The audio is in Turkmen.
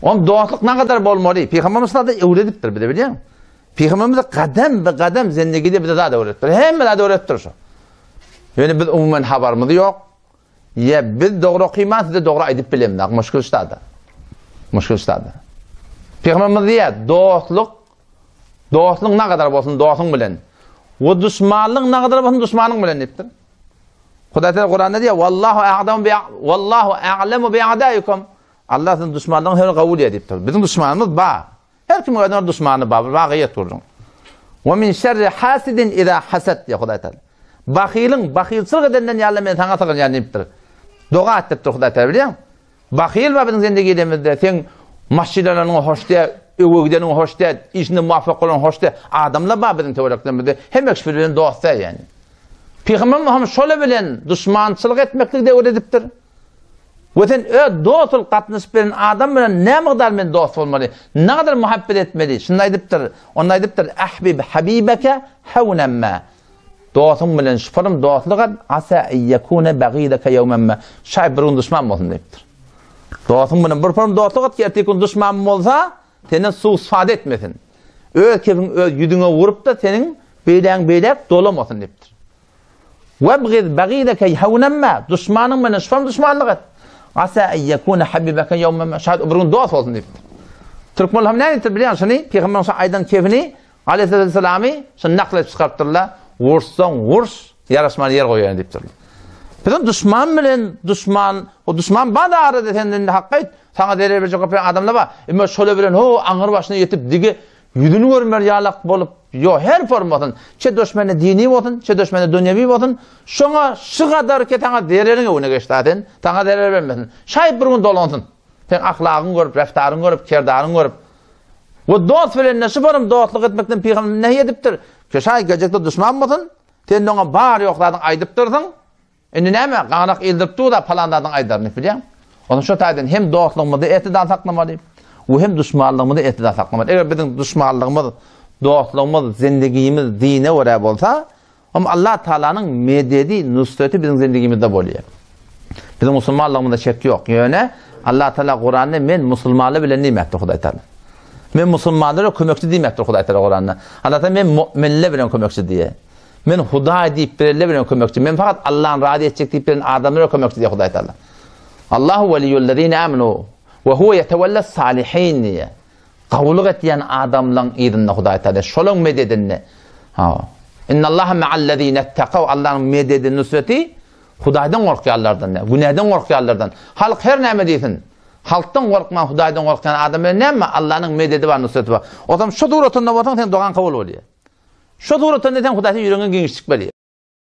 Oň dostluk nagadar bolmaly? Pygamberimiz sada öwredipdir bize bilýäňmi? Pygamberimiz gadam be gadam zendigide bize zat öwredipdir. Hemme zat öwredipdir şu. Ýöne biz umuman habarymyz ýok. Ýa biz dogry okyman size dogry aýdyp bilemzok. Muşkil ştada. Muşkil ştada. Pygamberimiz diýýär, dostluk dostluň nagadar bolsun dostuň bilen. We duşmanlyň nagadar bolsun duşmanyň bilen diýipdir. Hudaý Teala Kuranda diýýär, Wallahu a'lamu bi Wallahu a'lamu bi a'daikum. Allah siziň duşmanlygyňyzy her gowul diýipdir. Biziň duşmanymyz bar. Her kimiň özüniň duşmany bar. Bir wagyýet gurduň. Wa min şerri hasidin iza hasad diýýär Hudaý Teala. Bahylyň bahylçylyk edenden ýaly men saňa sygynýan diýipdir. Doga etdiripdir Hudaý Teala bilýäňmi? Bahyl bar biziň zendigidemizde. Seň maşynalaryňa hoş däl, öwe gideniňe hoş däl, işinde muwaffak bolanyňa hoş däl. Adamlar bar biziň töwereklerimizde. Hemme kişi bilen dost däl ýani. Pygamber Muhammet şolar bilen duşmançylyk etmekligi de öwredipdir. We sen öz dost bolup gatnaşyp beren adam bilen näme mukdar men dost bolmaly? Nägadar muhabbet etmeli? Şunda aýdypdyr. Onda aýdypdyr, Ahbib habibeke hawnan ma. Dostuň bilen şuparym dostluk et, asa ýekune bagideke ýewmen ma. Şaý bir gün duşman bolsun diýipdir. Dostuň bilen bir parym dostluk et ki, erteki gün duşman bolsa, senden suw-istifade etmesin. Öz kefin öz ýüzüňe urup-da seniň beýläň beýläk dolamasyn diýipdir. Webgiz bagideke hawnan ma, duşmanyň bilen şol duşmanlyk et. Asa en yekune habibeke ýewmen ma, şaýat bir gün dost bolsun diýipdir. Türkmenler hem näme diýipdir bilýäňmi şuny? Pygamberimizin şu aýdan kefini aleyhissalamy şuny nakl edip çykarypdyrlar. Ursaň urs, ýaraşman ýer goýaýyn diýipdirler. Biziň duşman bilen duşman, o duşman bar da arada sen indi hakka aýt, saňa zerer berjek köp adamlar bar. Emma şolar bilen ho aňyr başyna ýetip dige Ýüzüni görmer ýalak bolup, ýo, her formasyn, çe duşmany dini bolsun, çe duşmany dünýewi bolsun, şoňa şu gadar ki saňa zereriň öwüne geçdi sen, saňa zerer bermesin. Şaýt bir gün dolansyn. Seň ahlagyňy görüp, reftaryňy görüp, kerdaryňy görüp. We dost bilen şu forum dostluk etmekden pygamberimiz nehy edipdir. Ki şaýt geljekde duşman bolsun, sen oňa bar ýok zadyň aýdyp dursuň, Indi näme, ganak ildirip dur-da, palan zadyň aýdaryny bilýäň. Onsoň şo taýdan hem dostlugymyzy etidal saklamaly we hem duşmanlygymyzy etidal saklamaly. Eger biziň duşmanlygymyz, dostlugymyz, zendigimiz dine görä bolsa, hem Allah Taalanyň mededi, nusreti biziň zendigimizde bolýar. Biziň musulmanlygymyzda şek ýok. Ýöne Allah Taala Kuranda men musulmanlar bilen diýmekdir Hudaý Taala. Men musulmanlara kömekçi diýmekdir Hudaý Taala Kuranda. Allah Taala men mu'minler bilen kömekçi diýýär. Men Hudaý diýip bilenler bilen kömekçi. Men fakat Allahny razy etjek diýip bilen adamlara kömekçi diýýär Hudaý Taala. Allahu weliýullezine amenu we huwe ýetewelles salihin diýýär. Gowulyk etýän adamlaryň yzynda Hudaý Taala şolaň mededinde. Ha. Innallaha ma'allezine ittakaw Allahnyň mededi nusreti Hudaýdan gorkýanlardan, günäden gorkýanlardan. Halk her näme diýsin. Halkdan gorkman Hudaýdan gorkýan adam bilen näme? Allahnyň mededi bar, nusreti bar. Ozam şu suratynda bolsaň sen dogaň kabul bolýar. Şo suratda neseň Hudaý sen ýüregiňe giňişlik berýär.